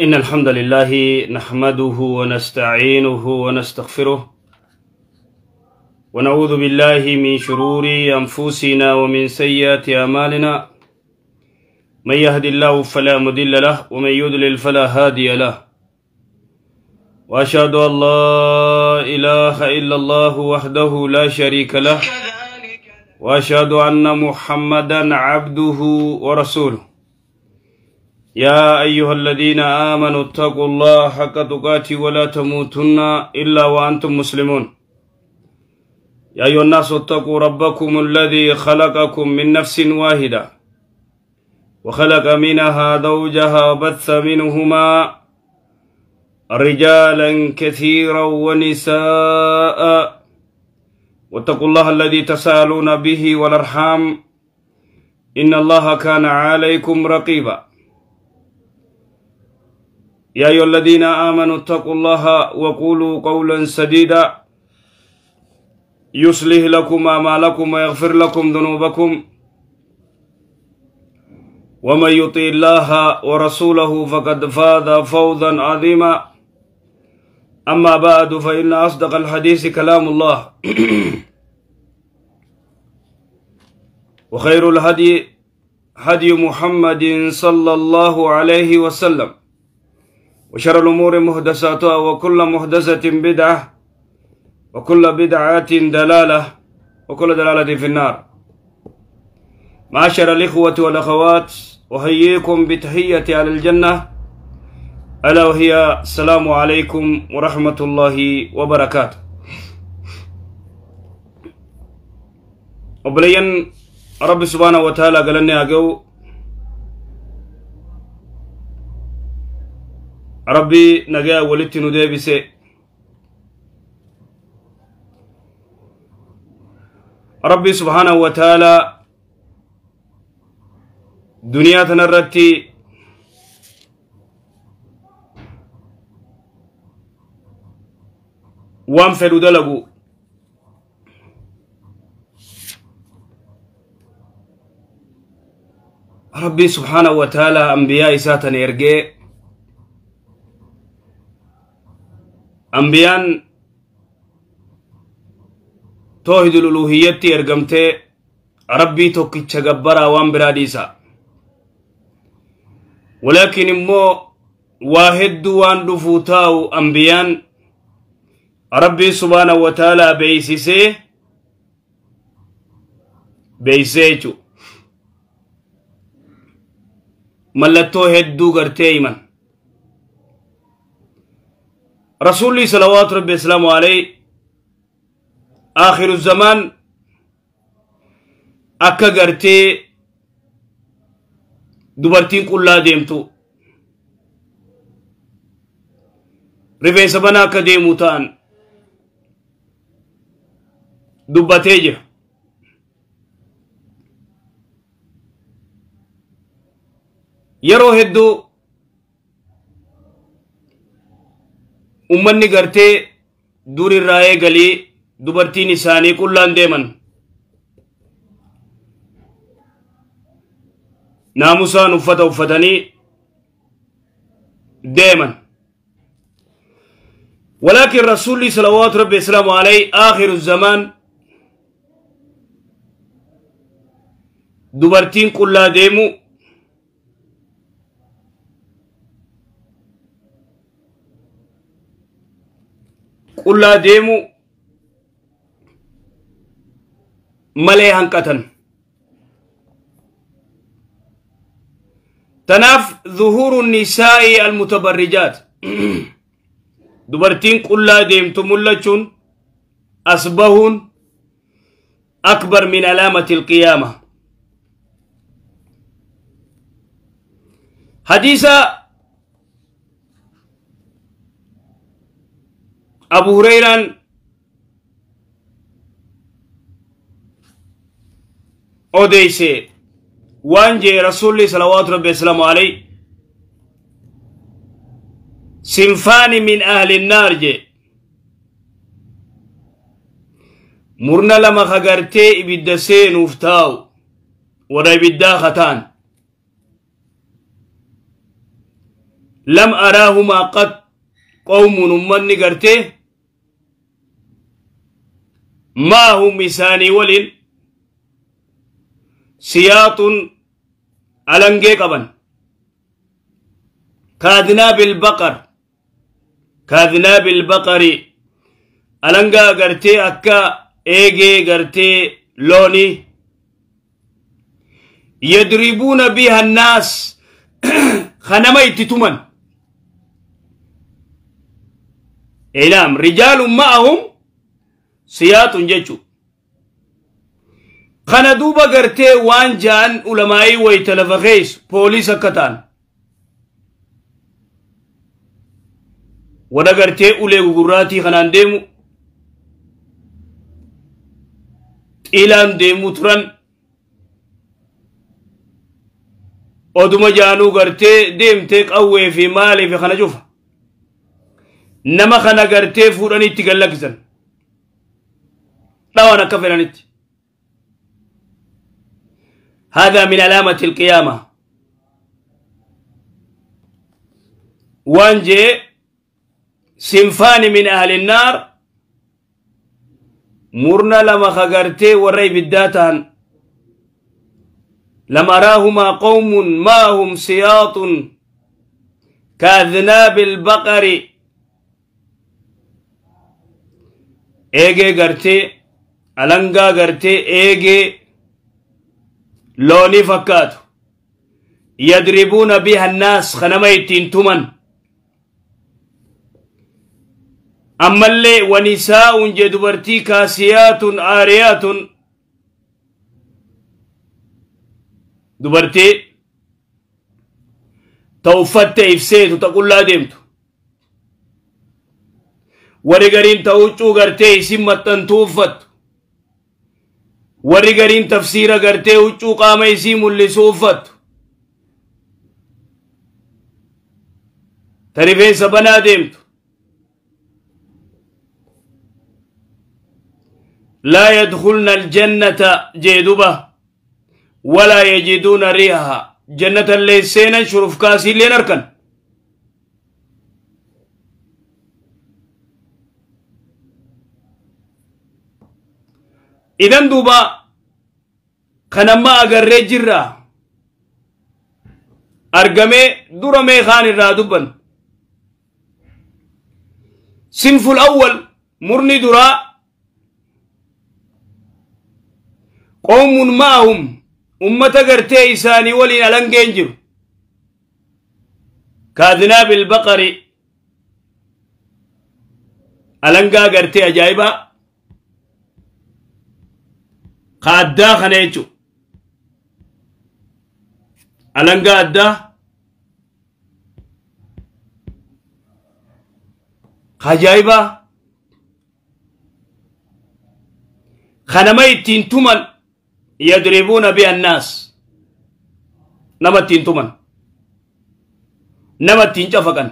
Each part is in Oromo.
إن الحمد لله نحمده ونستعينه ونستغفره ونعوذ بالله من شرور أنفسنا ومن سيئات أعمالنا، من يهد الله فلا مضل له ومن يضلل فلا هادي له، وأشهد أن لا إله إلا الله وحده لا شريك له، وأشهد أن محمدا عبده ورسوله. يا أيها الذين آمنوا اتقوا الله حق تقاته ولا تموتن إلا وأنتم مسلمون. يا أيها الناس اتقوا ربكم الذي خلقكم من نفس واحدة وخلق منها زوجها وبث منهما رجالا كثيرا ونساء، واتقوا الله الذي تساءلون به والأرحام إن الله كان عليكم رقيبا. يا أيها الذين آمنوا اتقوا الله وقولوا قولا سديدا يصلح لكم أعمالكم ويغفر لكم ذنوبكم، ومن يطع الله ورسوله فقد فاز فوزا عظيما. أما بعد، فإن أصدق الحديث كلام الله، وخير الهدي هدي محمد صلى الله عليه وسلم، وشر الأمور محدثاتها، وكل محدثة بدعة، وكل بدعة دلالة، وكل دلالة في النار. معاشر الإخوة والأخوات، أحييكم بتحية على الجنة، ألا وهي السلام عليكم ورحمة الله وبركاته. وبلين رب سبحانه وتعالى قال لنا أجو ربي نجا ولدت ندبسه ربي سبحانه وتعالى دنيا تنرتي وان فدو دلقو ربي سبحانه وتعالى أنبياء ساتن إرجع أنبيان توحيد الألوهية إرجمته ربي توكيتش جبرا وان براديسا، ولكن مو واحد وان دفوتاو أنبيان ربي سبحانه وتعالى بيسيسي بيسيتو ملتو هدو غرتيمن. رسولي صلوات ربي السلام عليه آخر الزمان أكا غرتي دبرتين كلها ديمتو رفيس بنا كديموتان دبتيجه. yeroo hedduu ummanni gartee dur irraa eegalii dubartiin isaanii qullaan deeman naamusaan uffata uffatanii deeman. ولكن رسولي صلوات ربي السلام عليه آخر الزمان dubartiin qullaa deemu qullaa deemu malee hanqatan. Tanaaf zuhuru nisaa'i almutabarrijaat dubartiin qullaa deemtu mul'achuun asbahuun akbar min alaamati alqiyaama. Hadiisa Abu Hurairaan odeeyse waan jee Rasuulli salawaatu rabbi wasalaamu alayhi sinfaani min ahli nnaar jee murna lama kagartee ibidda seenuuf taa'u warra ibiddaa kataan Lam araahumaa qad qawmun ummanni gartee maahum isaanii waliin siyaaxun alangee qaban kaadnaabil baqar kaadnaabil baqari alangaa gartee akka eegee gartee loonii yadribuuna biha annaas kanama itti tuman. Naam, rijaalun ma'ahum siyaatun jechu kana duuba gartee waan ja'an ulamaa'ii wayta lafa keeysu poolis akka ta'an wada gartee ulee gugurraatii kanaan deemu xiilaan deemuu turan oduma jaanuu gartee deemtee qawwee fi maalii fi kana cufa nama kana gartee fuudhanii itti gallakkisan dhawan akka fedhanitti. هذا من علامة القيامة. وانجي صنفان من أهل النار مرنا لما خغرتي وري بالداتان لم أراهما قوم ما هم سياط كأذناب البقر eegee gartee alangaa gartee eegee loonii fakkaatu yadribuuna biha annaas kanama ittiin tuman ammallee wanisaa'un jee dubartii kaasiyaatun aariyaatun dubartii ta uffatte ibseetu ta qullaa deemtu warri gariin ta huccuu gartee isin maxxantuu uffattu warri gariin tafsiira gartee huccuu qaama isii mul'isuu uffattu ta rifeensa banaa deemtu laa yadkhulna aljannata jee duba walaa yajiduuna riihaha jannata illee seenan shurufkaasii illeen arkan. Idan duuba kanamma agarree jirra argamee dura mee kaan irraa dubban. Sinful awwal murni duraa qawmun ma'ahum ummata gartee isaanii waliin alangeen jiru kaadnaabil baqari alangaa gartee ajaa'ibaa ka addaa kana jechu alangaa addaa ka ajaa'ibaa kanama ittiin tuman yadribuuna biha annaas nama ittiin tuman nama ittiin cafaqan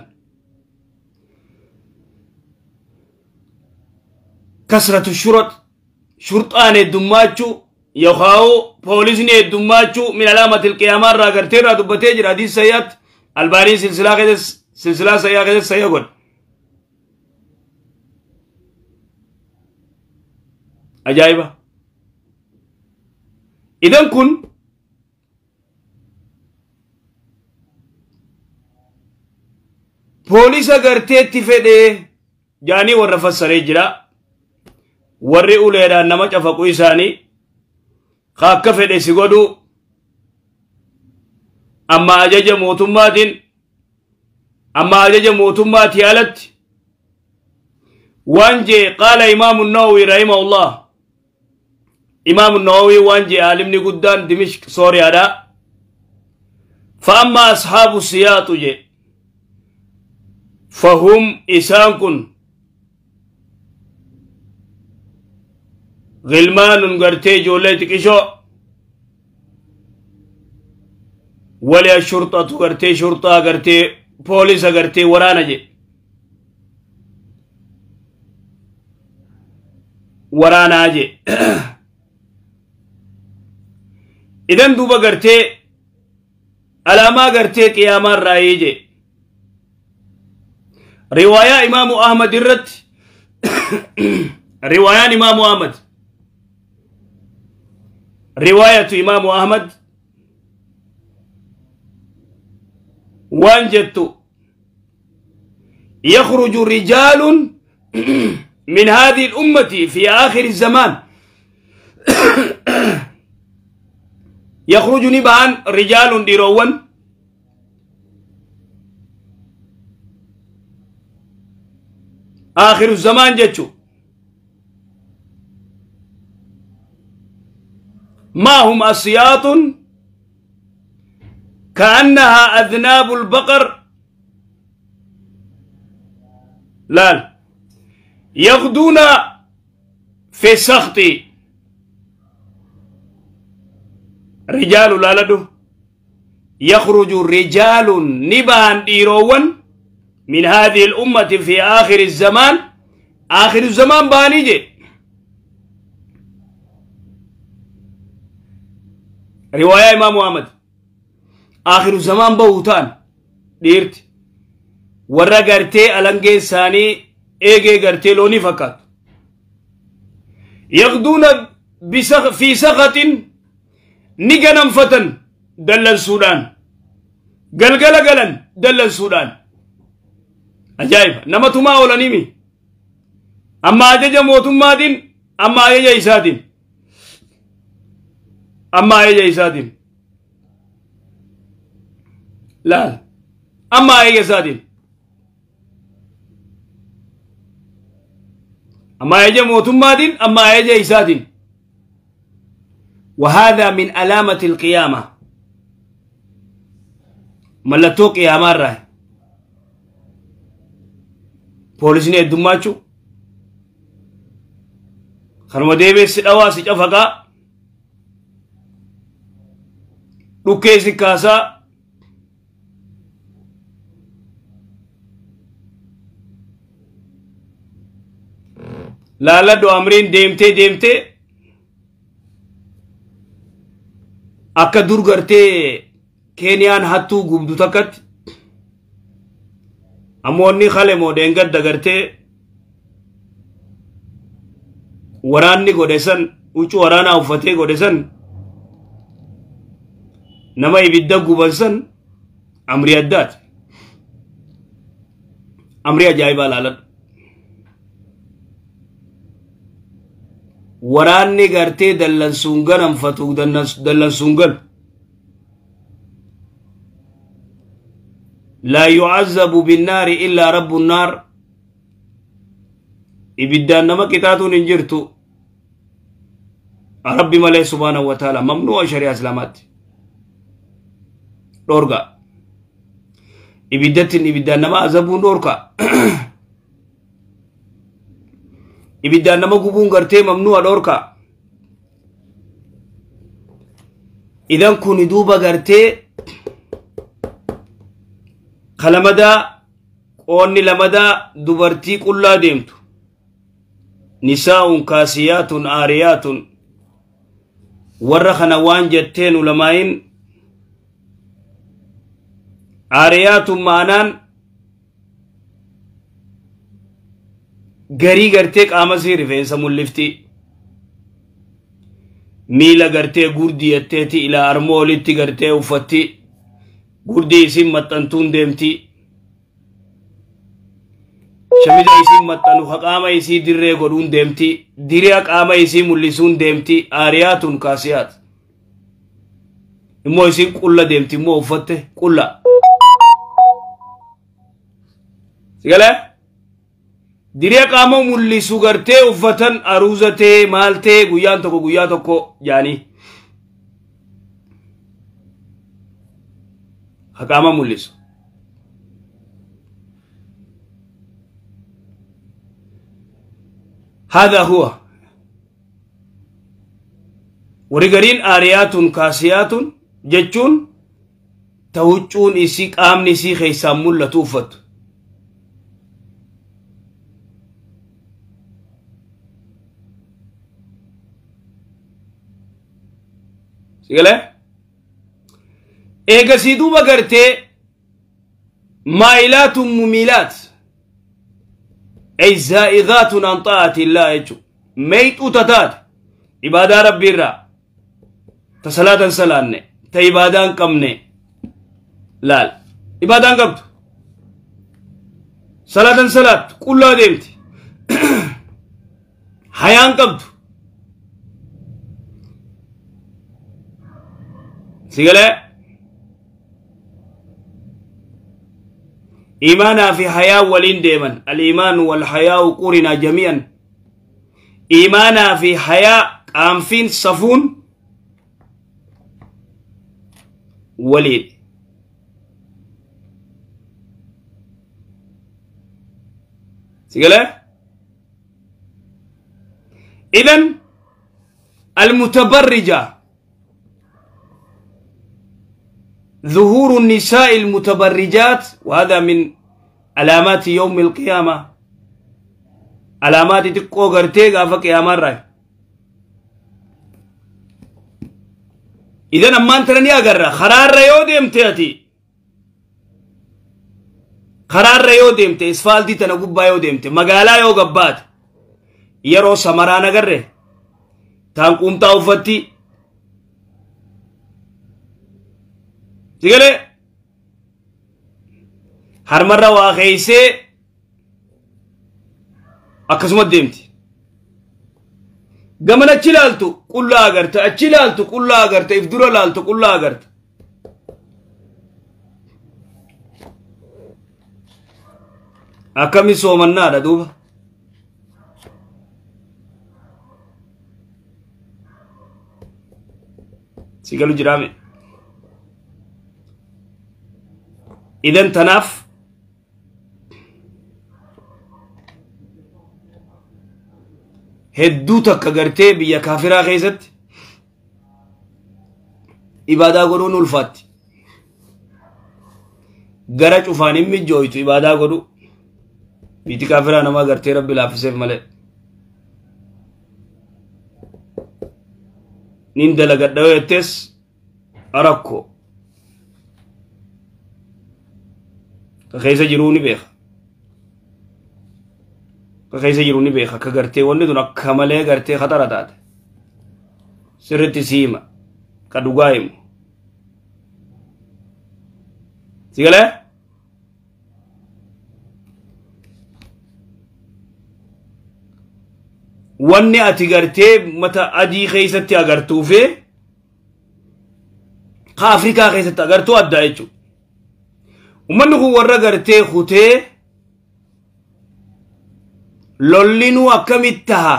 kasratu shurat shurxaan heddummaachuu yookaan poolisni heddummaachuu min alaamatil qiyaamaa irraa gartee irraa dubbatee jira hadiis sayyaatti albaaniin silsilaa keessatti silsilaa sayyaa keessatti sayya godhe. Ajaa'iba! Idan kun poolisa garteetti fedhee jaanii warra fassaree jira. Warri uleedhaan nama cafaqu isaanii ka akka fedhe si godhu amma ajaja mootummaatiin amma ajaja mootummaatii alatti waan jee qaala imaamu Nawawi rahimahullah. Imaamu Nawawi waan jee aalimni guddaan Dimishq Sooriyaadha. Fa amma ashaabu siyaatu jee fahum isaan kun غلمان gartee ijoollee xiqishoo wali ashurxatu gartee shurxaa gartee poolisa gartee waraana je waraanaa je. Idan duuba gartee alaamaa gartee qiyaamaa irraayii je. Riwaayaa Imaamu Ahmad irratti, riwaayaan Imaamu Ahmad, riwaayatu Imaamu Ahmad waan jettu: يخرج رجال من هذه الأمة في آخر الزمان. يخرج نبان رجال ديروان آخر الزمان جتشو، ما هم أسياط كأنها أذناب البقر، لا يغدون في السخط. رجال لا لدو يخرج رجال نبان ديروان من هذه الأمة في آخر الزمان. آخر الزمان بانيجي. رواية إمام محمد آخر الزمان بوتان ديرت warra gartee alangeen isaanii eegee gartee loonii fakkaatu. Yaqduuna fi sakatin, ni ganamfatan dallansuudhaan, galgala galan dallansuudhaan. Ajaa'iba, nama tumaa oolaniimi. Amma ajaja mootummaatiin, amma ajaja isaatiin, amma ajaja isaatiin, laal, amma ajaja isaatiin, amma ajaja mootummaatiin, amma ajaja isaatiin. وهذا من علامة القيامة. Mallattoo qiyaamaa irraa poolisni heddummaachuu, kanuma deebee si dhawaa, si cafaqaa, dhukkee si kaasaa. Laaladhu, amriin deemtee deemtee akka dur gartee Keeniyaan hattuu gubdu takkatti. Ammoo inni kale moo deengadda gartee waraanni godhe san, huccuu waraanaa uffatee godhe san, nama ibidda guban san, amrii addaati, amrii ajaa'ibaa. Laaladhu, waraanni gartee dallansuun ganamfatu, dallansuun galu. لا يعذب بالنار إلا رب النار. Ibiddaan nama qixaaxuun hin jirtu Rabbi malee سبحانه وتعالى. ممنوع, shari'a islaamaatti dhorga. Ibiddattiin ibiddaan nama azabuun dhorka. Ibiddaan nama gubuun gartee ممنوع, dhorka. Idan kun duuba gartee kalamadaa qoonni lamadaa dubartii qullaa deemtu, نساء كاسيات عاريات. Warra kana waan jetteen ulamaayin: عاريات maanaan garii gartee qaama sii rifeensa mul'ifti, miila gartee gurdii jetteeti ilaa armoo olitti gartee uffatti, gurdii isin maxxantuun deemti, shamiza isin maxxanu ha qaama isii dirree godhuun deemti, diriya qaama isii mul'isuun deemti. عاريات كاسيات. Immoo isin qulla deemti, immoo uffatte qulla sigalee diriya qaama mul'isu gartee uffatan, aruuzatee maaltee guyyaan tokko guyyaa tokko jaanii ha qaama mul'isu. هذا هو. Warri gariin عاريات كاسيات jechuun ta huccuun isii qaamni isii keessaan mul'atu uffatu. Sigalee eegasii duuba gartee مائلات مميلات. Ay zaa'igaatun an xaa'ati illaa jechuudha. Meeyxuu tataate ibaadaa rabbii irraa ta salaatan salaanne ta ibaadaa hin qabne laal ibaadaa hin qabdu salaatan salaattu qullaa deemti hayaan qabdu sigalee iimaanaa fi hayaa waliin deeman al-iimaanu wal hayaa'u qurinaa jami'an iimaanaa fi hayaa qaanfiin safuun waliin sigalee idan المتبرجة ظهور النساء المتبرجات وهذا من علامات يوم القيامة علامات تقو غرتي غافا قيامة راي إذن أمان ترني أغرى خرار ريو ديمتي خرار ريو ديمتي اسفال دي تنقبا يو ديمتي مقالا يو قبات يرو سمران أغرى تان قمتا وفتي سيقالي هرمرة واخيسي akkasuma deemti gaman achi laaltu qullaa agarta achi laaltu qullaa agarta if dura laaltu qullaa agarta akkami soomannaadha duuba si galu jiraame idan tanaaf hedduu takka gartee biyya kaafiraa keessatti ibaadaa godhuun ulfaatti gara cufaan hin mijjooytu ibaadaa godhu biiti kaafiraa namaa gartee rabbi laaffiseef malee nin dalagadha yoo jettees rakkoo ka keessa jiruu ni beeka ka keessa jiru ni beeka akka gartee wanni tun akka malee gartee khatara taate sirritti siima ka dhugaa himu si galee wanni ati gartee mata adii keessatti agartuu fi ka Afrikaa keessatti agartuu addaa jechuudha. Uummanni kun warra gartee kutee lollinuu akkamitti taha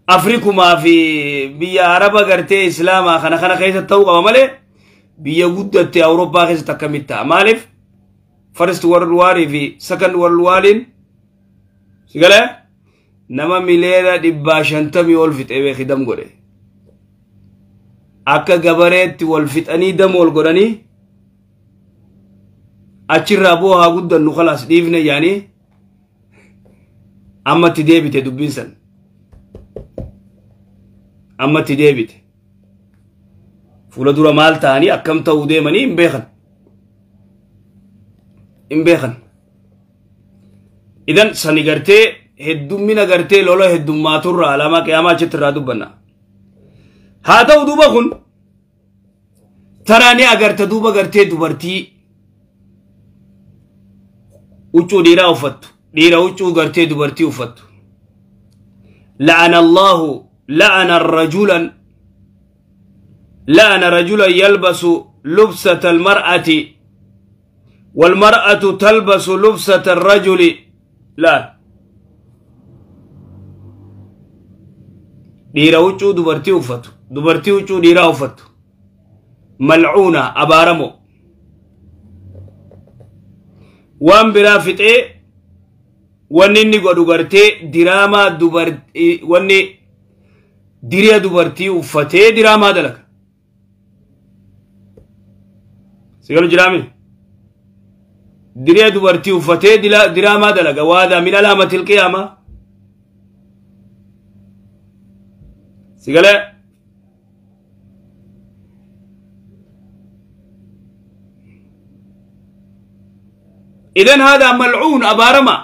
Afrikumaa fi biyya Araba gartee Islaamaa kana kana keessatti ta'uu qaba malee biyya guddatte Awurooppaa keessatti akkamitti taha maaliif First World War fi Second World Wariin sigalee nama 150,000,000 ol fixee beeki dam godhe akka gabareetti wal fixanii dam ol godhanii achirraa boo haa guddannu khalaas dhiifne yaanii ammatti deebite dubbiin san ammatti deebite fuula dura maal ta'anii akkam ta'uu deemanii hin beekan hin beekan idan sani gartee heddummina gartee lola heddumaaturraa alaamaa qiyaamaa achitti irraa dubbanna haa ta'u duuba kun taraa ni agarta duuba gartee dubartii huccuu dhiiraa uffattu dhiira huccuu gartee dubartii uffattu la'ana Allahu la'ana rajulan la'ana rajulan yalbasu lubsata almar'ati walmar'atu talbasu lubsata arrajuli laal dhiira huccuu dubartii uffattu dubartii huccuu dhiiraa uffattu mal'uuna abaaramo waan biraa fixee wanni inni godhu gartee diraamaa dubartii wanni diriya dubartii uffatee diraamaa dalaga sigalu jiraami diriya dubartii uffatee diraamaa dalaga waadaa min alaamatil qiyaamaa sigale إذن هذا ملعون أبارما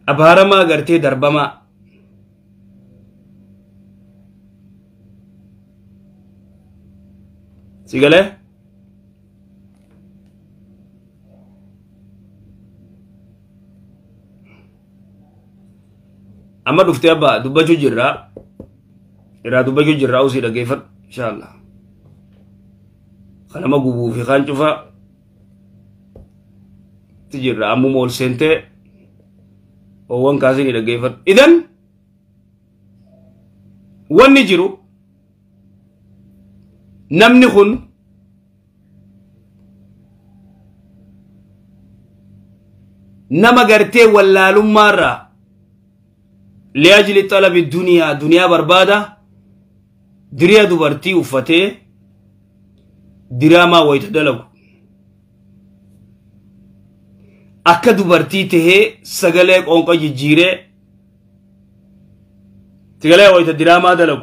أبارما قرتي دربما سيقاله أما دفتي أبا دبجو جرا إرا دبجو جرا أوسي لقيفر إن شاء الله خلما قبو في خانشوفا تجرا أمو مول سنتي ووان كاسيني لقيفر إذن وان نجرو نمني خن نما قرتي ولا لمارة لأجل طلب الدنيا دنيا بربادة دريا دبرتي وفتي دراما ويتدلو أكا دبرتي تهي سغلق أنقا جيري تغلق ويتدراما دلو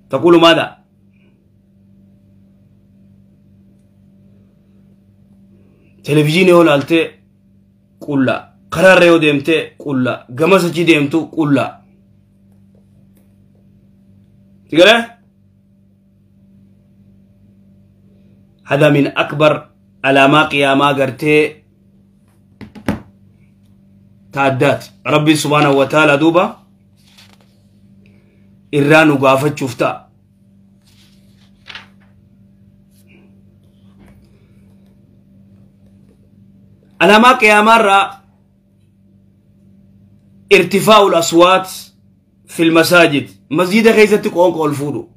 تقول ماذا؟ تلفزيون هو لالتي قل لا قرار ريو ديمتي قل لا قمسة ديمتو قل لا تقول هذا من أكبر علامة قيامة قرتي تعدات ربي سبحانه وتعالى دوبا إرانو قافت شفتا علامة قيامة را ارتفاع الأصوات في المساجد مسجد خيزتك أونك الفودو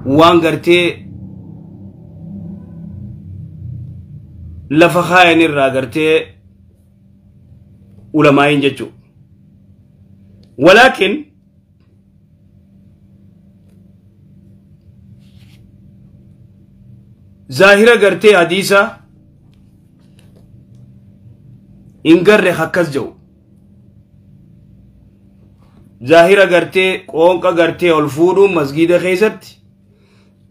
وان قرتي لفخاين الرا قرتي علماء جتو ولكن ظاهرة قرتي حديثة إنقر خكز جو ظاهرة قرتي قونك قرتي الفودو مسجد خيزت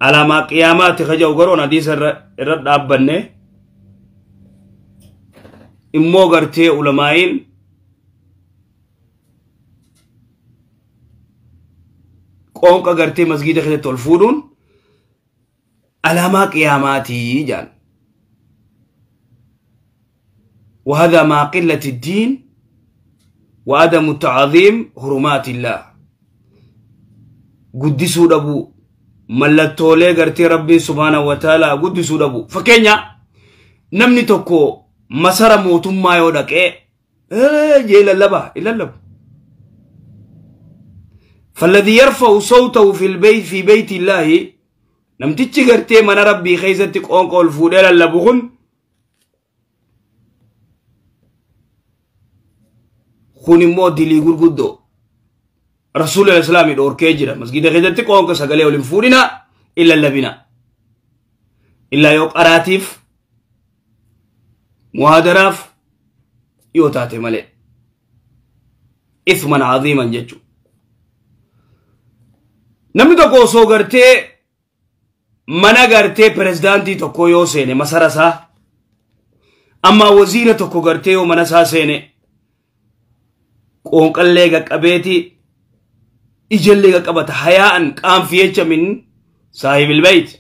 على ما قيامات خجو قرون حديثة الرد أبنه إمو قرتي علمائين قونك قرتي مسجد خيزت الفودون علامة قياماتي جان وهذا مع قلة الدين وعدم تعظيم حرمات الله قدسوا دبو ملتولي قرتي ربي سبحانه وتعالى قدسوا دبو فكينيا نمني توكو مسار موتم ما يودك ايه جي للبا إلا فالذي يرفع صوته في البيت في بيت الله نمتيجي قرتي من ربي خيزتك أنقل فودال اللبغن خوني مودي لي غرغدو رسول الإسلام يدور كيجرا مسجد خيزتك أنقل سقلي ولنفورنا إلا اللبنا إلا يوق أراتيف مهادراف يوتاتي ملي إثما عظيما جتشو نمتو سو قرتي mana gartee pirezidaantii tokko yoo seene masara isaa amma waziira tokko gartee yoo mana isaa seene qoonqallee qaqqabeeti ijallee qaqqabata hayaa'an qaanfiyecha min saahibil bayt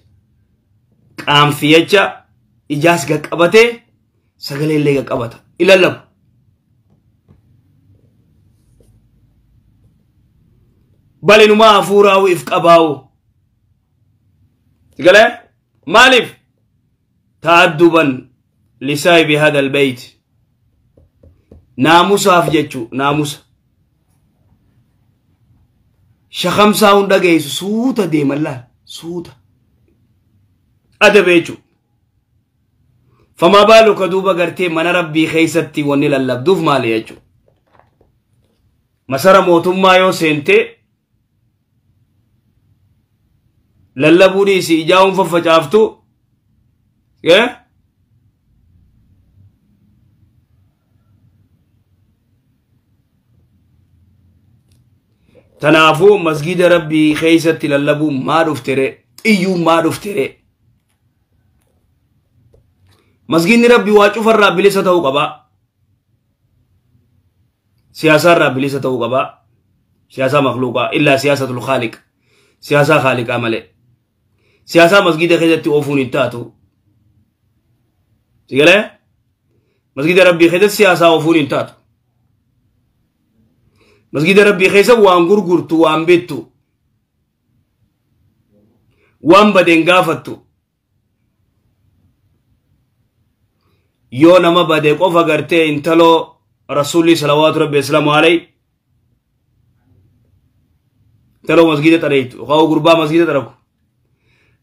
qaanfiyecha ijaas qaqqabatee sagaleellee qaqqabata ilallabu bal inumaa hafuuraawu if qabaawu قال مالف تأدبا لصاحب هذا البيت ناموس أفجتشو ناموس شخمسة هندقيس سوتا ديم الله سوتا أدبيتشو فما بالك دوبا قرتي من ربي خيستي ونيل اللبدوف مالي يجو مسار موتم ما يو سنتي للبوني سي جاهم ففجافتو إيه Tanaafuu masgida rabbii keessatti lallabuu maa dhuftere iyyuu maa dhuftere. Masgidni rabbii waa cufarraa bilisa ta'uu qaba. Siyaasaarraa bilisa ta'uu qaba. Siyaasaa makhluuqaa illaa siyaasatul khaaliq. Siyaasaa khaaliqaa malee. Siyaasaa masgida keessatti oofuun hin taatu. Sigalee? Masgida rabbii keessatti siyaasaa oofuun hin taatu. Masgida rabbii keessa waan gurgurtu waan bittu. Waan badeen gaafattu. Yoo nama bade qofa gartee intaloo rasuulli salawaatu rabbi islaamu alayhi intaloo masgida xareeytu yookaan gurbaa masgida xaraku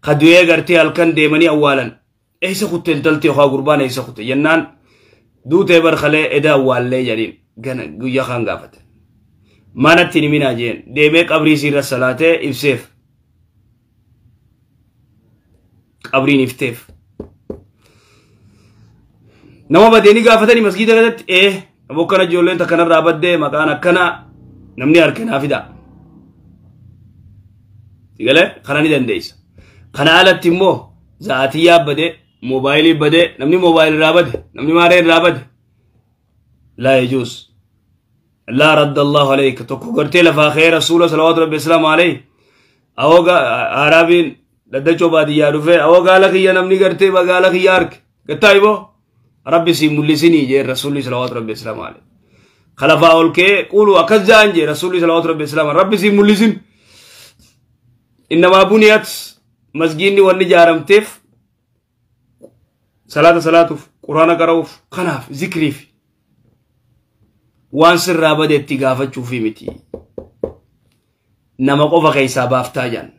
ka du'ee gartee halkan deemanii awwaalan eessa kutte intalti yookaan gurbaan eessa kutte jennaan duutee barkalee eda awwaallee jedhiin gana guyyaa kaan gaafate manatti ni minaa jeen deemee qabrii isiirra salaatee ibseef qabriin ifteef. Nama badeeni gaafatanii masgida keessatti bokkana ijoolleen takkanarraa baddee maqaan akkana namni harka fida. Sigalee kana ni dandeessa. Kana alatti immoo za'atii yaabbadee moobaayilii badee namni moobaayilii irraa bade namni maaree irraa bade. Laa yajuus. Laa radda Allahu alayka tokko gartee lafaa ka'ee rasuula salawaatu rabbi islaamu alayhi awoo araabiin daddachoo baadiyyaa dhufee awoo gaala kiyya namni gartee magaala kiyya harke gattaa iboo. Rabbi si mul'isinii jee rasuulli salawaatu rabbi islaamu alayhi. Khalafaa ol ka'ee qulu akkas ja'an jee rasuulli salawaatu rabbi islaamu rabbi si mul'isin. Innamaa buniyat masgiinni wanni ijaaramteef salaata salaatuuf quraana qara'uuf kanaaf zikriif waan sirraa badeetti gaafachuufi miti. Nama qofa keessaa baaftaa jaan.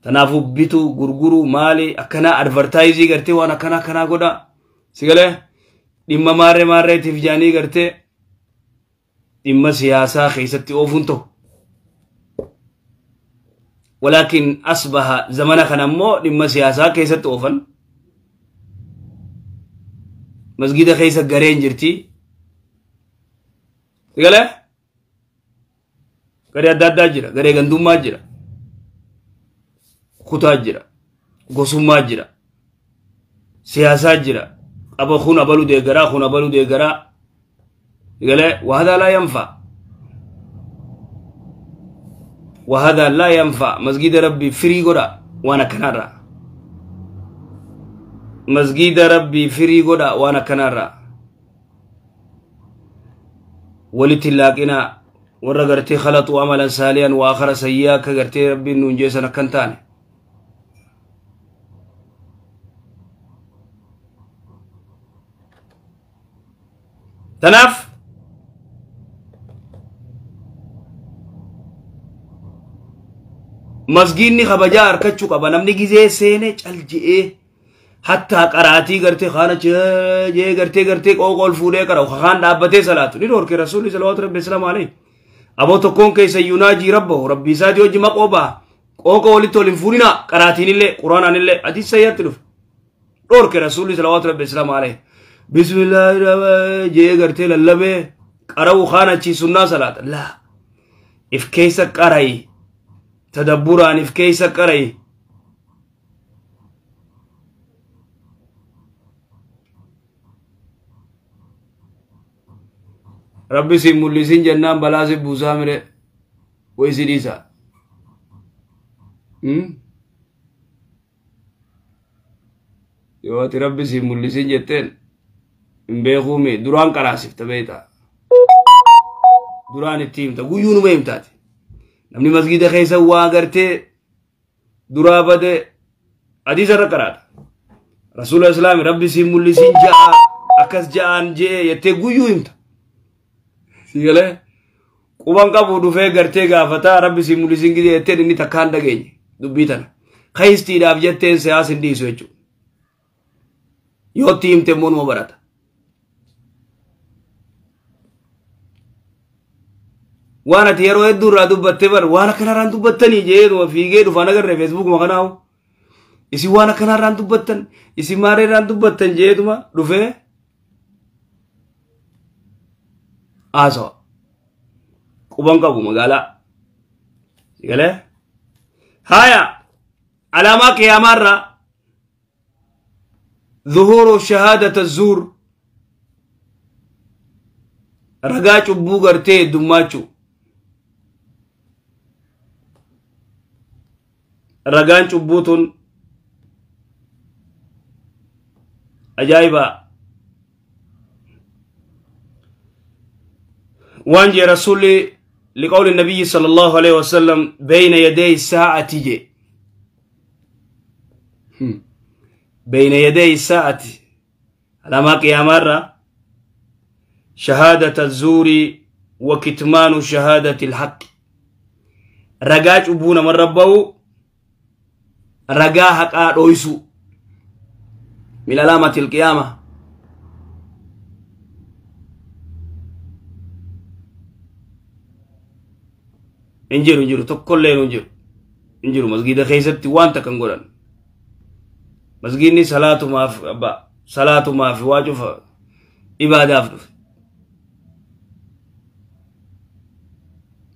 Tanaafuu bituu gurguruu maali akkanaa advartaayizii gartee waan akkanaa akkanaa godhaa. Sigalee dhimma maarree maarreetiif jaanii gartee dhimma siyaasaa keessatti oofuun ta'u. Walaakin asbaha zamana kana immoo dhimma siyaasaa keessatti oofan. Masgida keessa gareen jirti. Sigalee garee adda addaa jira. Garee gandummaa jira. Kutaa jira. Gosummaa jira. Siyaasaa jira. أبو خون أبلو ديجرا خون أبلو ديجرا قال وهذا لا ينفع وهذا لا ينفع مسجد ربي فري غدا وانا كنارا مسجد ربي فري غدا وانا كنارا ولتلاقنا ورغرتي خلطوا عملا ساليا واخر سيئا كغرتي ربي نونجيسنا كنتاني Tanaaf masgiinni kabajaa harkachuu qaba. Namni gizee seene cal je'ee hattaa qaraatii gartee kaana jee gartee gartee qooqool fuudhee qara'u kaan dhaabbatee salaatu ni dhorke rasuulli salawaatu rabbi islaamu alayhi. Aboo tokkoon keessa yunaajii rabbahu rabbi isaatii hojii maqoo ba'a qooqa walitti ol hin fuudhinaa qaraatiin illee quraanaan illee hadiis sayyaatti dhufe dhorke rasuulli salawaatu rabbi islaamu alayhi. Bismillahirrahmanirrahim jee gartee lallabee qara'u kaan achii sunnaa salaata laa if keessa qara'i tadabburaan if keessa qara'i. Rabbi si mul'isin jennaan balaa si buusaa mire wayi si dhiisa. Yoo ati rabbi si mul'isin jetteen hin beekuumi duraan qaraasifta beektaa. Duraan itti himta guyyuu numa himtaati. Namni masgida keessa waa gartee duraa bade hadiisa irra qaraata. Rasuula Islaami rabbi si mul'isin ja'a akkas ja'aan jee jettee guyyuu himta. Sigalee quban qabu dhufee gartee gaafataa rabbi si mul'isin gidee jetteen inni takkaan dhageenye dubbii tana. Kaystiidhaaf jetteen siyaas hin dhiisu jechuudha. Yoo itti himte immoo numa barata. Waan ati yeroo hedduu irraa dubbatte bar waan akkanarraan dubbattanii jee fiigee dhufaan agarree feesbuukuma kanaahu. Isin waan akkanarraan dubbattan isin maareerraan dubbattan jeetuma dhufee haasawa. Quban qabu magaalaa. Galee haya alaamaa qiyaamaarraa ظهور شهادة الزور ragaa cubbuu gartee heddummaachuu ragaan cubbuu tun ajaa'iba waan jee rasuulli liqawli nabiyyi sala allahu alaihi wasallam bayna yaday saa'ati je bayna yaday saa'ati alaamaa qiyaamaarraa شهادة الزور وكتمان شهادة الحق رجاج أبونا من ربه رجا حق أويسو من علامة القيامة انجروا انجروا تقول لين انجروا انجروا مسجد خيستي وانت كنقولن مسجدني صلاة ما في أبا صلاة ما في واجف عبادة في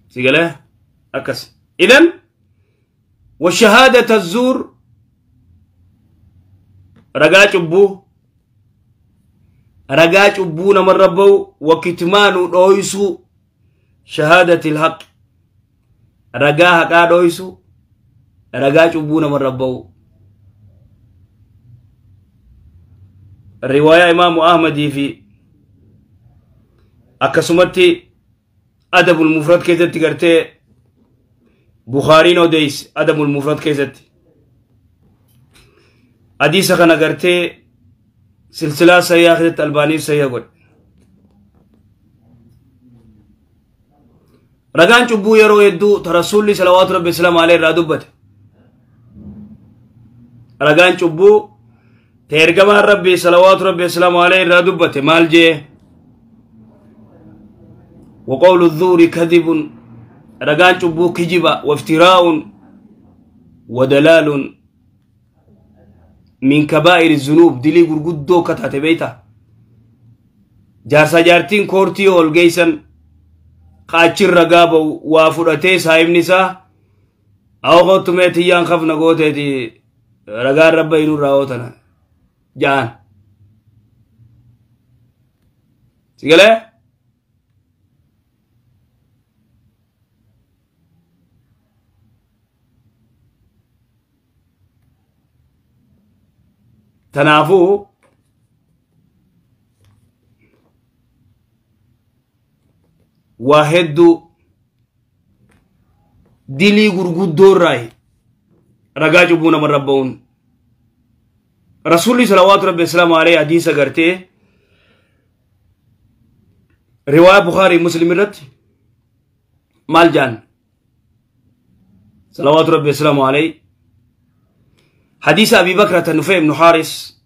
سيقاله أكس. إذن وشهادة الزور رجاج أبوه رجاج أبونا من ربه وكتمان رويسو شهادة الحق رجاها كارويسو رجاج أبونا من ربه. الرواية إمام أحمد في أكسمتي أدب المفرد كيزت قرتي بخاري نوديس أدب المفرد كيزت حديث خنا قرتي سلسلة سيئة الباني سيئة قل رجان چبو يرو يدو ترسول صلوات ربي السلام عليه رادوبت رجان چبو ترجمان ربي صلوات ربي السلام عليه رادوبت مال جي وقول الذور كذب رجان چبو كجبا وافتراء ودلال من كبائر الذنوب دلي غرغدو كتاته بيتا جارسا جارتين كورتي هولجيسن قاچر رغابو وافرته صاحب نسا او غوتمه تيان خف نغوته تي رغا رب ينو راوتنا جان سيغله تنافو واحد دلي غرغدو راي رغا جبونا من ربون رسول صلوات ربي السلام عليه حديث کرتے رواية بخاري مسلم رت مال جان صلوات ربي السلام عليه حديث أبي بكرة النفيع بن حارس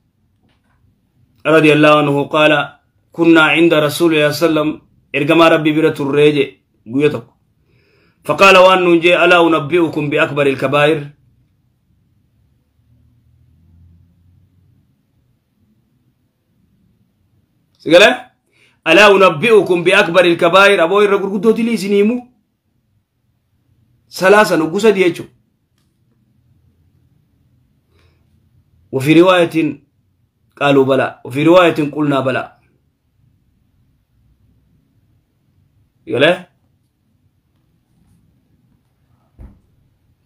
رضي الله عنه قال كنا عند رسول الله صلى الله عليه وسلم إرجما ربي برة الرجع قيتك فقال وأن نجي ألا أنبئكم بأكبر الكبائر سقله ألا أنبئكم بأكبر الكبائر أبوي الرجل قدوتي لي سنيمو ثلاثة نقصة ديجو. وفي رواية قالوا بلى وفي رواية قلنا بلى. يلا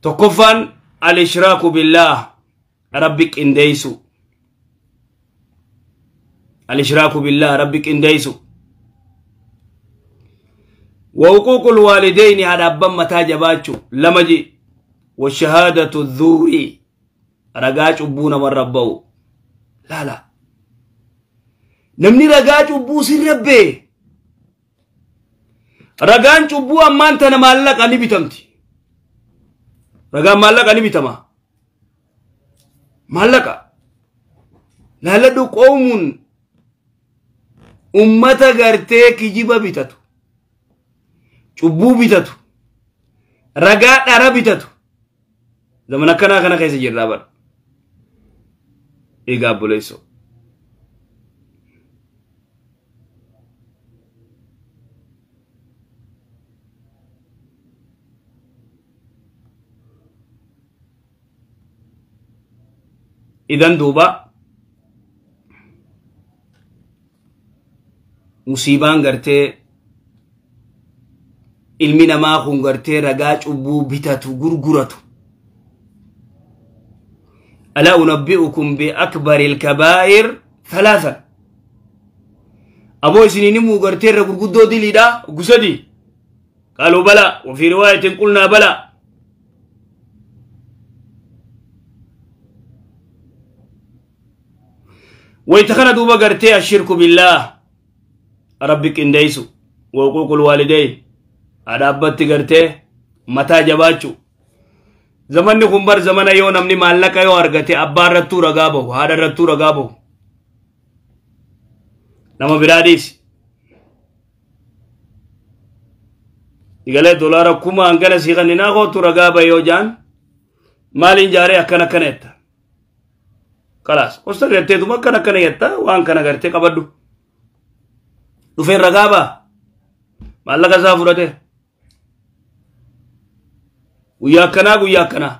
تكفن الإشراك بالله ربك انديسو الإشراك بالله ربك انديسو وحقوق الوالدين على أبا متى جباتشو لمجي والشهادة الذوري رجاج أبونا من ربه لا لا نمني رجاج أبو سر ربي رجان أبو أمان تنا مالك أني بتمتي رجان مالك أني بتما مالك لا لا دو قوم أمة غرتي كجيبا بتاتو أبو بتاتو رجاء عربي بتاتو زمان كنا كنا كيس جرابر إيجاب بوليسو Idan duuba musiibaan gartee ilmi namaa kun gartee ragaa cubbuu bitatu gurguratu. Alaa unabbi'ukum biakbari alkabaa'ir thalathan. Aboo isiniin himuu gartee irra gurguddoo diliidha gusadi. Qaaluu bala وفي رواية قلنا بلى. ويتخنى دوبا قرتي الشرك بالله ربك انديسو وحقوق الوالدين أدابت قرتي متى جباتشو زمن خنبر زمن يو نمني مالك يو أرغتي أبا رتو رقابه هذا رتو رقابه نما براديس يقال دولار كوما أنكنا سيغننا غوتو رقابه يو جان مالين جاري أكنا كنتا خلاص وستر غرتي دوما كنا كنا يتا وان كنا غرتي قبدو دفين رقابه مالك سافرته guyyaa akkanaa guyyaa akkanaa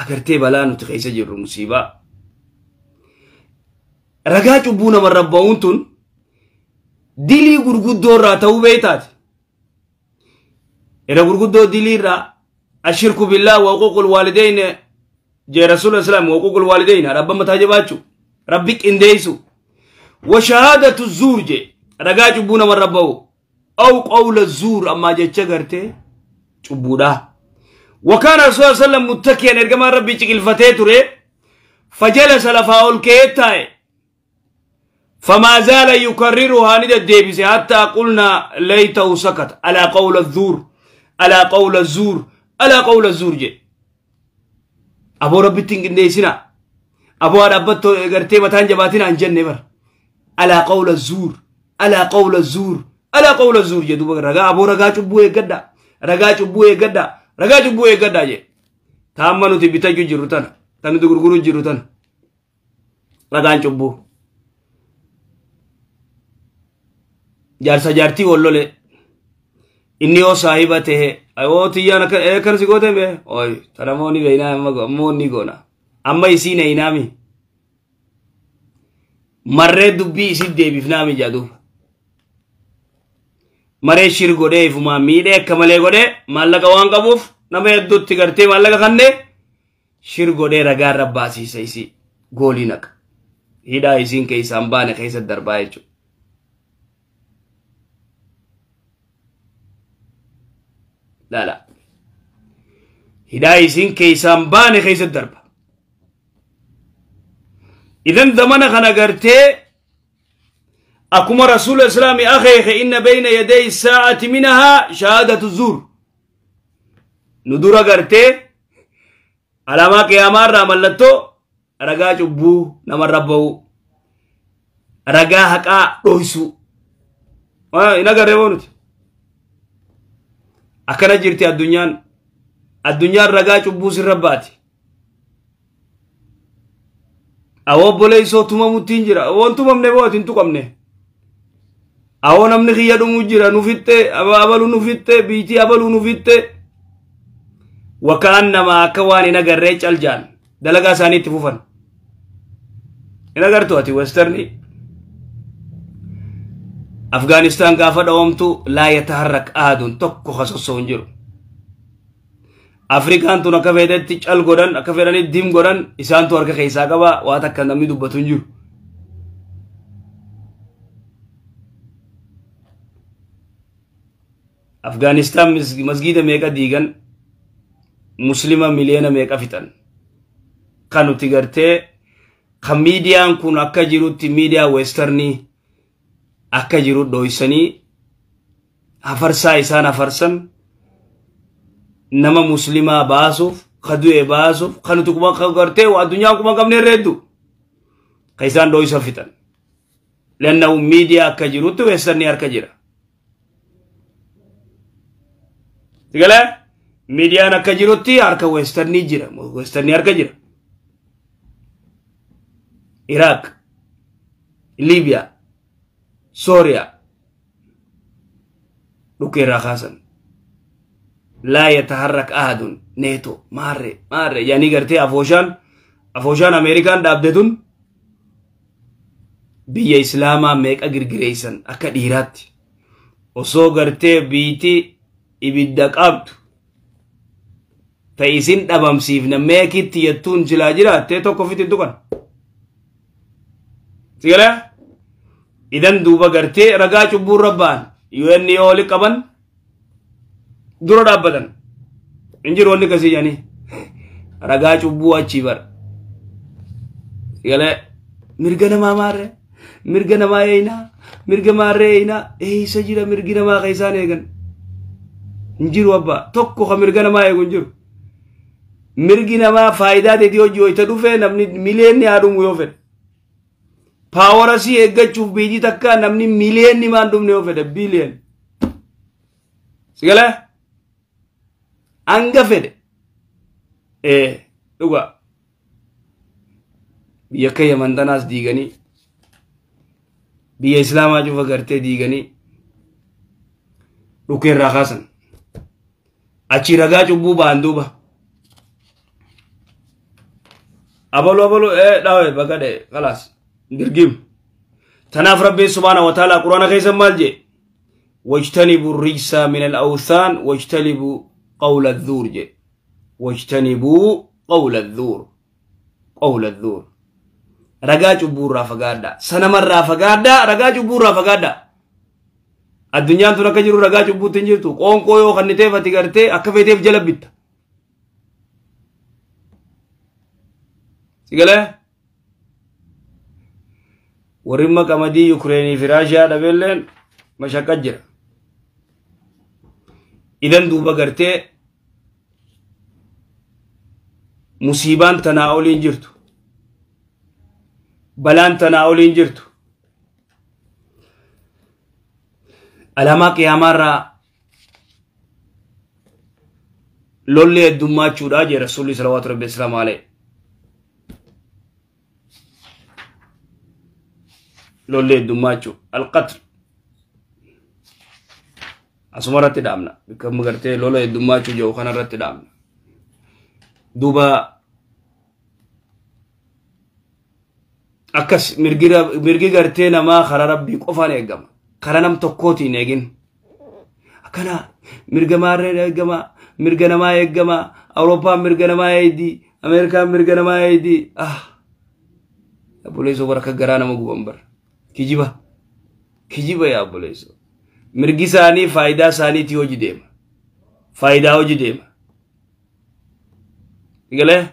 agartee balaa nuti keessa jirru musiibaa ragaa cubbuu namarra ba'uun tun dilii gurguddoo irraa ta'uu beektaati. Irra gurguddoo dilii irraa ashirku billaa wa huquuqul waalideyn jee rasuula islaam wa huquuqul waalideyn rabba mataa jabaachuu rabbi qindeessu wa shahaadatu zuur jee ragaa cubbuu namarra ba'u أو قول الزور أما جتش غرتي چبودا. وكان رسول الله صلى الله عليه وسلم متكئا إرجما ربي چكل فتيتوري فجلس لفاول كيتاي فما زال يكررها ند الديبس حتى قلنا ليته سكت. على قول الزور على قول الزور على قول الزور جي أبو ربي تنجنديسنا أبو ربتو غرتي متان جباتنا عن جنة بر على قول الزور على قول الزور على قول الزور جي دوبا رغا ابو رغا چبو اگدا رغا چبو اگدا رغا چبو اگدا جي تامنو تي بيتاجو جيرو تنا تانو تي غرغرو جيرو تنا رغان چبو جارسا جارتي ولولي اني او صاحبته ايو تيانا كن سيغوته بي اوي ترموني بينا موني غونا اما يسي نينامي مرre dubbii isi deebifnaami jaa maree shir godhee ifumaa miidhee akka malee godhee maallaqa waan qabuuf nama hedduutti gartee maallaqa kannee shir godhee ragaa irra baasiisa isii goolii naqa hidhaa isiin keessaan baane keessa darbaa jechuudha. Laala hidhaa isiin keessaan baane keessa darba. Idan zamana kana gartee أكما رسول الإسلام أخيخ إن بين يدي الساعة منها شهادة الزور ندورة قرتي على ما قياما راملتو رقا جبو نمر ربو رقا حقا رويسو إنا قربونت أكنا جرتي الدنيا الدنيا رقا جبو سرباتي أو بوليسو تمامو تنجرا أو أنتم نبوات انتو أو نمني خيا دمو جرا نفته أبلو نفته بيتي أبلو نفته وكأنما كواني نجر ريش الجان دلقا ساني تفوفن نجر تواتي وسترني أفغانستان كافة دومتو لا يتحرك أحد تكو خصوص ونجرو أفريقان تو نكفيدت تشال غورن نكفيدني ديم غورن إسان تو أركا خيسا كوا واتك نمي دبتونجرو أفغانستان مسجد ميكا ديغن مسلمة مليونة ميكا فتن كانوا تيغرتي خميديان كون أكا جيرو تي ميديا ويسترني أكا جيرو دويسني أفرسا إسان أفرسن نما مسلمة باسوف خدوه باسوف كانوا تكما خغرتي والدنيا كما كم نردو كيسان دويسا فتن لأنه ميديا أكا جيرو تي ويسترني أكا جيرا تقول ميديا نكجيروتي أركا ويسترني جرا ويسترني أركا جرا العراق ليبيا سوريا لوكي راخاسن Laa yataharrak ahadun neeto maarre maarre yaani gartee afooshaan Ameerikaan dhaabde tun biyya Islaamaa meeqa girgireessan akka dhiiraatti osoo gartee biitti ibidda qabdu ta isin dhabamsiifna meekitti jettuun silaa jiraattee tokko ofitti hin tuqan. Sigalee? Idan duuba gartee ragaa cubbuun rabba'an UN yoo oli qaban dura dhaabbatan. Hin jiru wanni akkasii jedhanii ragaa cubbuu achii bara. Sigalee mirga namaa maarree mirga namaa eeyinaa mirga maarree eeyinaa eeysa jira mirgi namaa ka isaan eegan. Hin jiru abbaa tokko ka mirga namaa eegu hin jiru. Mirgi namaa faayidaa teetii hojii hoyta dhufee namni miliyeenni haa dhumu yoo fedhe. Paawara sii eeggachuuf biyyi takka namni miliyeenni maan dhumne yoo fedhe biiliyoon. Sigalee? Hanga fedhe. Dhugaa. Biyya akka Yaman tanaas diiganii biyya Islaamaa cufa gartee diiganii dhukkee irraa kaasan. Achi ragaa cubbuu ba'an duuba. Abalu abalu dhaawe bakka dha'e khalaas dirgim. Tanaaf Rabbiin subhaana wa ta'ala Quraana keessa maal jee? Wajtanibu rijsa min al-awthaan wajtanibu qawla adh-dhuur jee. Wajtanibu qawla adh-dhuur. Qawla adh-dhuur. Ragaa cubbuu irraa fagaadhaa. Sanamarraa fagaadhaa. Ragaa cubbuu irraa fagaadhaa. Addunyaan tun akka jiru ragaa cubbuutti hin jirtu. Qoonqoo yoo kanniteef ati gartee akka feeteef jala bitta. Sigalee? Warri amma qamadii Yukireenii fi Raashiyaa dhabeelleen mashaqqa jira. Idan duuba gartee musiibaan tanaa oliin jirtu. Balaan tanaa oliin jirtu. Alaamaa qiyaamaarraa lolli heddummachuudha jee Rasuulli salawaatu rabbi islaamu alayhi. Lolli heddummachuu alqatl asuma irratti dhaabna bakka gartee lola heddummachuu jiru kana irratti dhaabna. Duuba akkas mirgi gartee namaa karaa rabbii qofaan eegama. Karaa nam tokkootiin eegin. Akkana mirga maarreen eegama, mirga namaa eegama, Awurooppaan mirga namaa eegdi, Ameerikaan mirga namaa eegdi. Obboleessoo bara akka garaa nama guban bara. Kijiba. Kijiba yaa obboleessoo. Mirgi isaanii faayidaa isaaniitii hojii deema. Faayidaa hojii deema. Galee?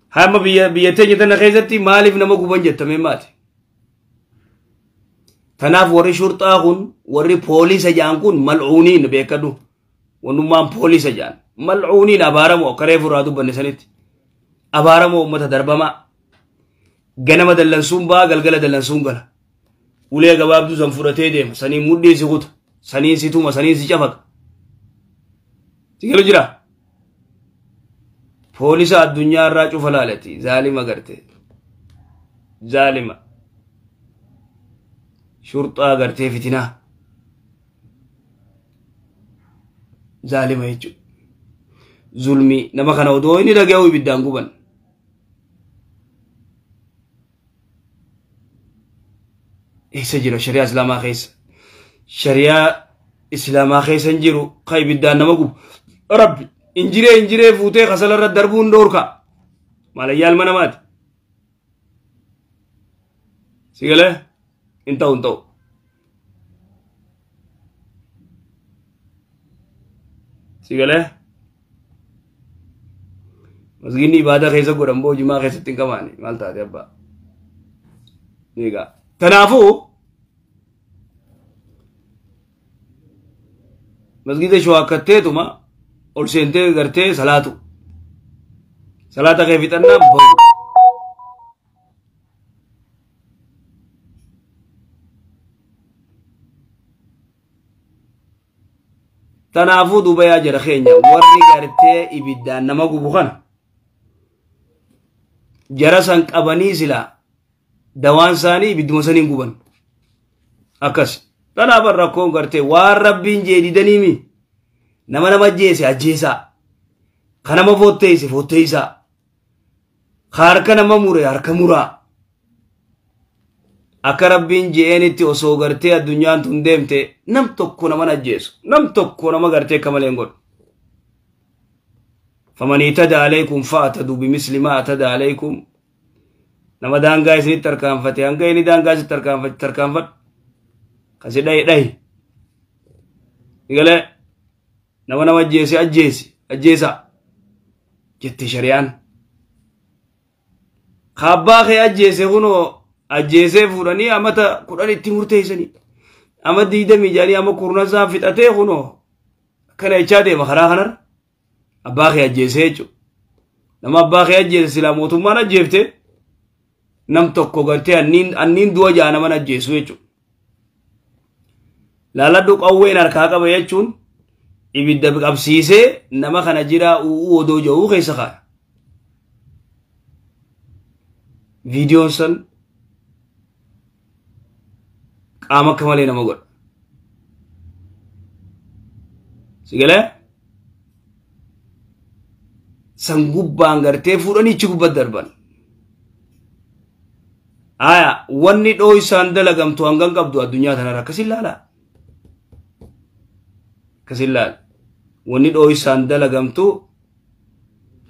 Hamma biyya teenya tana keessatti maaliif nama guban jettamee maati? Tanaaf warri shurxaa kun warri poolisa ja'an kun mal'uuniin beekadhu. Wannummaan poolisa ja'an. Mal'uuniin abaaramoo akka reefu irraa dubbanne sanitti. Abaaramoo uummata darbamaa. Ganama dallansuun ba'a galgala dallansuun gala. Ulee gabaabduu san fudhatee deema. Saniin mudhii si kuta. Saniin si tuma. Saniin si cafaqa. Si galu jira? Poolisa addunyaa irraa cufa laalati. Zaalima gartee. Zaalima. Shurxaa gartee fitinaa. Zaalima jechuudha. Zulmii nama kana odoo inni dhaga'u ibiddaan guban. Eessa jira shari'aa Islaamaa keessa? Shari'aa Islaamaa keessa hin jiru kan ibiddaan nama gubu. Rabbi injiree fuutee kasala irra darbuun dhoorka. Maalayyaa ilma namaati. Si galee? Hin ta'u hin ta'u. Si galee? Masgiinni ibaadaa keessa godhan boo jimaa keessatti hin qabaani. Maal taate abbaa? Egaa. Kanaafuu masgiida shawaakkatteetuma ol seentee gartee salaatu. Salaata kee fixannaa bahu. Tanaafuu duuba yaa jara keenya warri gartee ibiddaan nama gubu kana jara san qabanii silaa dawaan isaanii ibidduma saniin guban. Akkas. Tanaaf rakkoon gartee waan rabbiin jee didaniimi. Nama nama ajjeese ajjeesaa. Ka nama footteesse footteessaa. Ka harka nama mure harka muraa. Akka Rabbiin je'eenitti osoo gartee addunyaan tun deemte nam tokko nama ajjeesu. Nam tokko nama gartee akka malee hin godhu. Faman itada alaykum fa'atadu bimisli ma atada alaykum. Nama daangaa isinitti tarkaanfate hanga inni daangaa isitti tarkaanfate tarkaanfadhu. Kasi dhahi dhahi. Galee nama nama ajjeese ajjeesi ajjeesaa jette shari'aan. Kaabbaa kee ajjeese kunoo ajjeesee fuudhanii amata 10 itti murteessanii ama 20 jedhanii ama 10 fixatee kunoo akkana jechaa deema karaa kanarra. Abbaa kee ajjeesee jechuudha. Nama abbaa kee ajjeese silaa mootummaan ajjeefte nam tokko gartee anniin du'a ja'a naman ajjeesu jechuudha. Laaladhu qawween harkaa qaba jechuun ibidda qabsiisee nama kana jiraa u'uu odoo jedhuu keessa kaaya. Viidiyoon san qaama akka malee nama godha. Si galee? San gubbaan gartee fuudhanii ichi gubbatti darban. Aya wanni dhoo isaan dalagamtu hangan qabdu addunyaa tanarra akkasin laala. Akkasin laala. Wanni dhoo isaan dalagamtu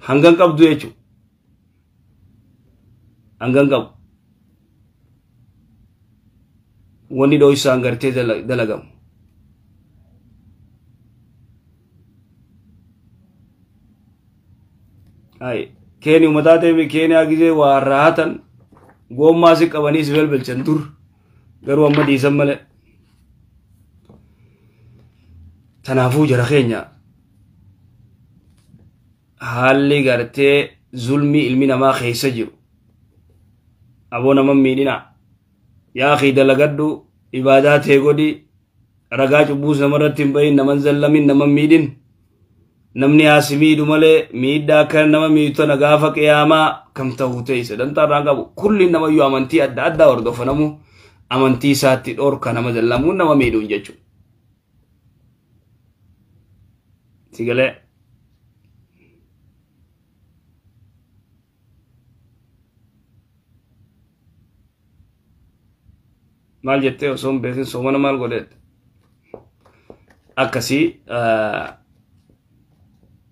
hangan qabdu jechuudha. Hangan qabu. Wanni dhoo isaan gartee dalagamu. Ay keeni uummataa ta'e keeni gisee waa raatan goommaa si qabanii si belbelchan dur garuu amma dhiisan malee. Tanaafuu jara keenya haalli gartee zulmii ilmi namaa keessa jiru aboo nama miidhina yaa akhi dalagadhu ibaadaa ta'e godhi ragaa cubbuus namarratti hin bahin naman zallamin naman miidhin. Namni asi miidhu malee miidhaa akka nama miidhu tana gaafa qiyaamaa kam ta'uu teessa dantaa irraan qabu kulli namayyuu amantii adda addaa hordofanamu amantii isaatti dhorka nama zallamuun nama miidhuun jechuudha. Si galee maal jettee osoo hin beekin soomana maal godheette akkasii.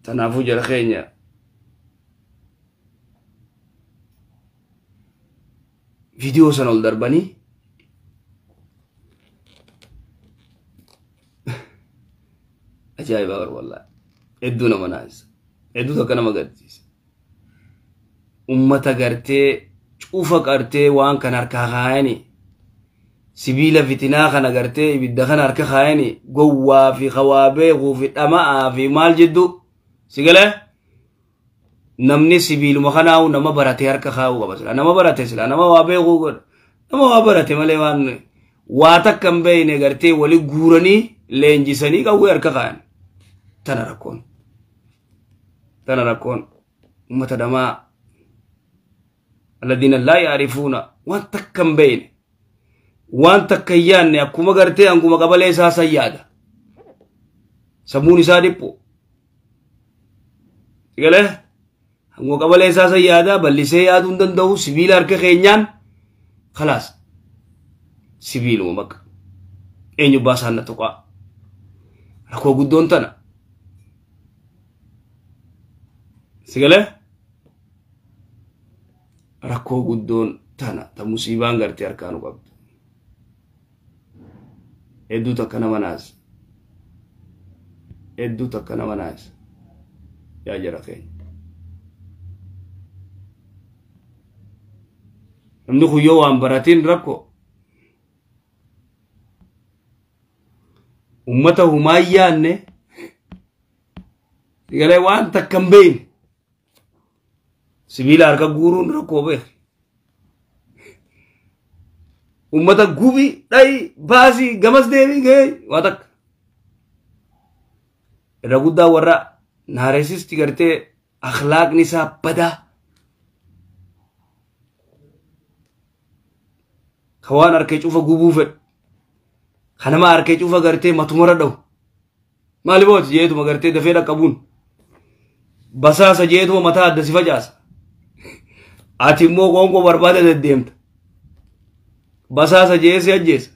Tanaafuu jara keenya viidiyoo sana ol darbanii ajaa'iba bara wallaahi hedduu nama naasisa hedduu takka nama gaddisiisa. Ummata gartee cufa gartee waan kana harkaa kaayanii sibiila fitinaa kana gartee ibidda kana harka kaayanii gowwaa fi hawaa beekuu fi dhama'aa fi maal jiddu. Si galee namni sibiiluma kanaa'u nama baratee harka kaa'uu qaba sila nama barate sila nama waa beekuu godha nama waa barate malee waan waa takka hin beekne gartee wali guuranii leenjisanii qawwee harka kaa'an. Tana rakkoon uummata dhamaa alladhiina laa yaarifuuna waan takka hin beekne waan takka hin yaadne akkuma gartee hanguma qabalee isaa san yaada sammuun isaa dhiphu. Galee hanguma qabalee isaa san yaada bal'isee yaaduu hin danda'u sibiila harka keenyaan khalaas sibiiluma bakka eenyu baasaan na tuqaa rakkoo guddoon tana. Si galee rakkoo guddoon tana ta musiibaan gartee harkaa nu qabdu hedduu takka nama naasa hedduu takka nama naasa. Yaa jara keenya. Namni kun yoo waan baratiin rakkoo ummata humaa hin yaadne galee waan takka hin beekne sibiila harka guuruun rakkoo beekne. Ummata gubi dhayi baasii gamas deemii gahee waa takka. Irra guddaa warra naaresisti gartee akhlaaqni isaa badaa. Ka waan harkee cufa gubuu fedhu. Ka nama harkee cufa gartee matumarra dhahu. Maaliif jeetuma gartee dafee dhaqqabuun basaasa jeetuma mataa adda si facaasa. Ati immoo qoonqoo barbaada deddeemta. Basaasa jee si ajjeesa.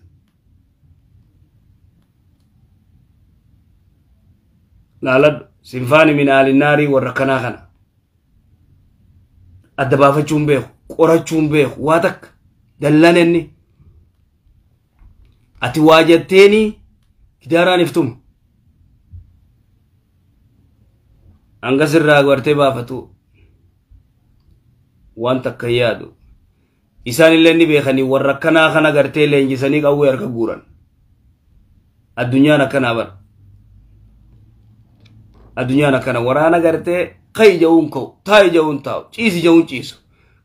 Laaladhu sinfaani min aalinaarii warra kanaa kana. Adda baafachuun beeku, qorachuun beeku, waa takka dallan inni. Ati waa jetteeni gidaaraan iftuma. Hanga sirraa gartee baafatu waan takka yaadu. Isaan illee ni beekanii warra akkanaa kana gartee leenjisanii qawwee harka guuran. Addunyaan akkanaa bara. Addunyaan akkana waraana gartee ka'i ja'uun ka'u, taa'i ja'uun taa'u, ciisi ja'uun ciisu.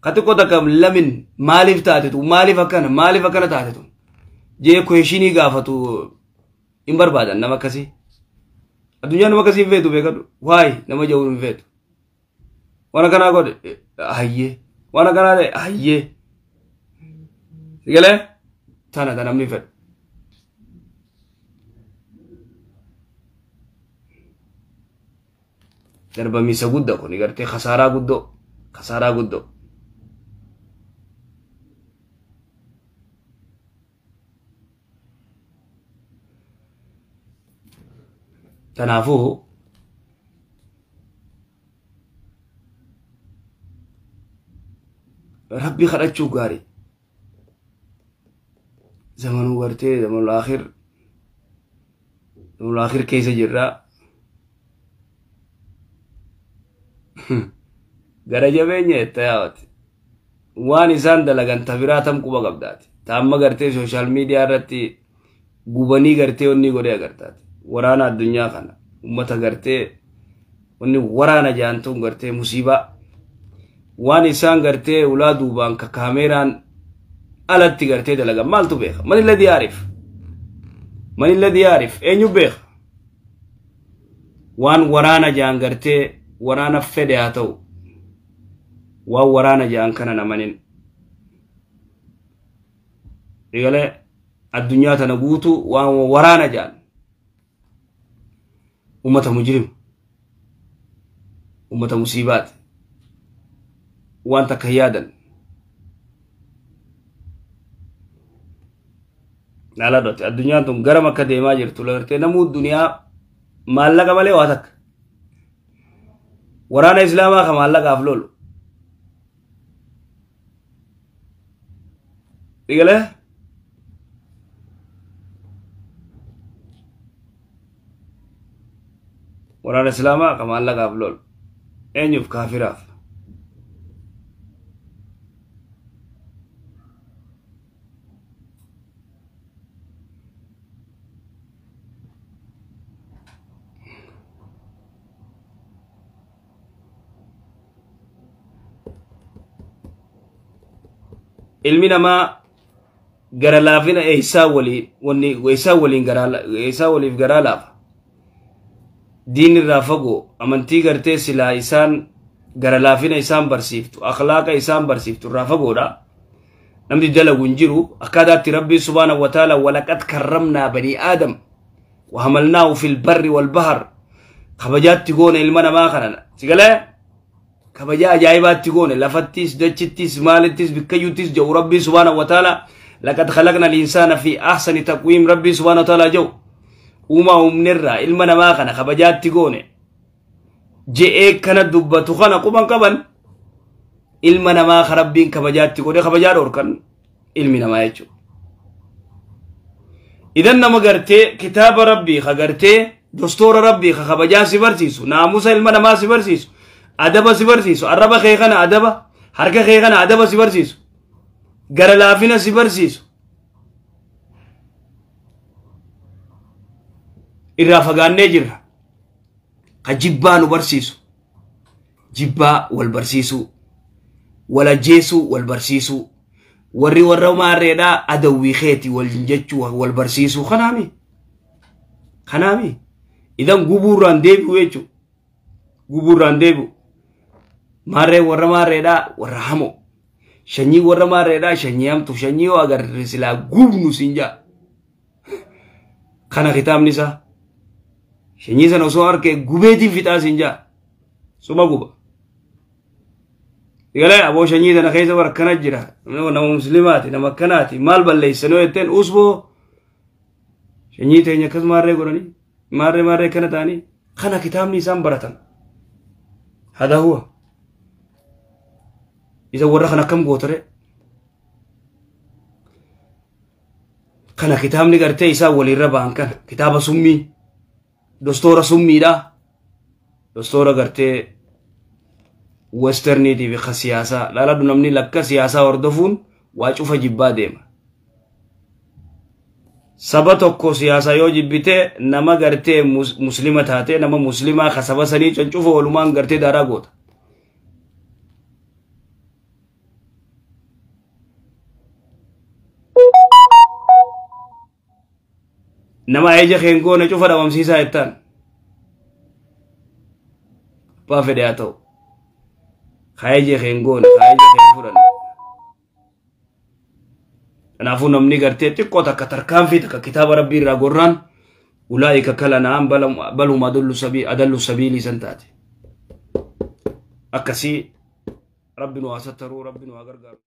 Ka xiqqoo takka lamin maaliif taatetu, maaliif akkana taatetu. Jee kweeshinii gaafatu hin barbaadan nama akkasii. Addunyaan nama akkasii hin feetu beekadhu. Waay nama ja'uun hin feetu. Waan akkanaa godhe hayyee. Waan akkanaa ta'e hayyee. Sigalee tana ta namni fedhu. Darbamiisa guddaa kun gartee khasaaraa guddoo. Khasaaraa guddoo. Kanaafuu rabbi kadhachuu gaarii. Zamanuu gartee zamanul aakhir keessa jirraa. Gara jabeenya jetta yaawati. Waan isaan dalagan tabiraa tam quba qabdaati. Ta amma gartee sooshaal miidiyaa irratti gubanii gartee onni godhee agartaati. Waraana addunyaa kana ummata gartee wanni waraana jaantuun gartee musiibaa. Waan isaan gartee ulaa duubaan ka kaameeraan alatti gartee dalagan maaltu beeka? Man illadii yaarif? Man illadii yaarif? Eenyu beeka? Waan waraana jaan gartee waraana fedhe haa ta'u. Waan waraana jaan kana namanin. Egalee addunyaa tana guutuu waan waraana jaan. Ummata mujrim. Ummata musiibaati. Waan takka hin yaadan. Laaladhooti addunyaan tun garam akka deemaa jirtu lagartee namuu duniyaa maallaqa malee waa takka. Waraana islaamaa ka maallaqaaf lolu. Egalee waraana islaamaa ka maallaqaaf lolu. Eenyuuf kaafiraaf. Ilmi namaa gara laafina eessaa waliin wanni eessaa waliin garaa eessaa waliif garaa laafa. Diin irraa fagoo amantii gartee silaa isaan gara laafina isaan barsiiftu akhlaaqa isaan barsiiftu irraa fagoodha. Namni dalagu hin jiru akkaataatti rabbiin subhaanahu wa ta'ala walaqad karramnaa banii aadam wa hamalnaahu fil barri wal bahar kabajaatti goone ilma namaa kana sigalee kabajaa ajaa'ibaatti goone lafattis dachittis maalittis bikkayyuttis jedhu rabbiin subhaanahu wa ta'ala laqad khalaqna al-insaana fi ahsani taqwiim rabbiin subhaanahu wa ta'ala jedhu uumaa uumnerraa ilma namaa kana kabajaatti goone je'ee kana dubbatu kana quban qaban ilma namaa ka rabbiin kabajaatti godhe kabajaa dhoorkan ilmi namaa jechuudha. Idan nama gartee kitaaba rabbii ka gartee dostoora rabbii ka kabajaa si barsiisu naamusa ilma namaa si barsiisu adaba si barsiisu arraba kee kana adaba harka kee kana adaba si barsiisu gara laafina si barsiisu irraa fagaannee jirra. Ka jibbaa nu barsiisu jibbaa wal barsiisuu wal ajjeesuu wal barsiisuu warri warra maarreedhaa adawwii keeti wal jechuu wal barsiisuu kanaami kanaami idan gubuurraan deebi'u jechuu gubuurraan deebi'u maarree warra maarreedhaa warra hamoo shanyii warra maarreedhaa shanyii hamtu shanyii yoo agarre silaa gubnu siin jaa kana kitaabni isaa Shanyii sana osoo harkee gubeetiin fixaa siin jaa. Suma guba. Galee aboo shanyii sana keessa bara akkana jira. Nama muslimaati, nama akkanaati. Maal balleessan yoo jetteen usboo shanyii teenya akkas maarree godhanii maarree maarree akkana ta'anii kana kitaabni isaan baratan. Hadaa huwa. Isa warra kan akkam gootare. Kana kitaabni gartee isaan walirra ba'an kana kitaaba summii dostoora summiidha. Dostoora gartee westerniitii fi ka siyaasaa laaladhu namni lakka siyaasaa hordofuun waa cufa jibbaa deema. Saba tokko siyaasaa yoo jibbite nama gartee muslima taate nama muslimaa ka saba sanii cancufa walumaan gartee daaraa goota. Nama eja keen goone cufa dhabamsiisaa jettaan. Abbaa fedhe haa ta'u. Ka eja keen goone ka eja keen fudhanne. Kanaafuu namni gartee xiqqoo takka tarkaanfii takka kitaaba rabbii irraa gorraan ulaa'ika kalanaan balhum adallu sabiilii san taate. Akkasii rabbi nu haa sattaruu, rabbi nu haa gargaaru.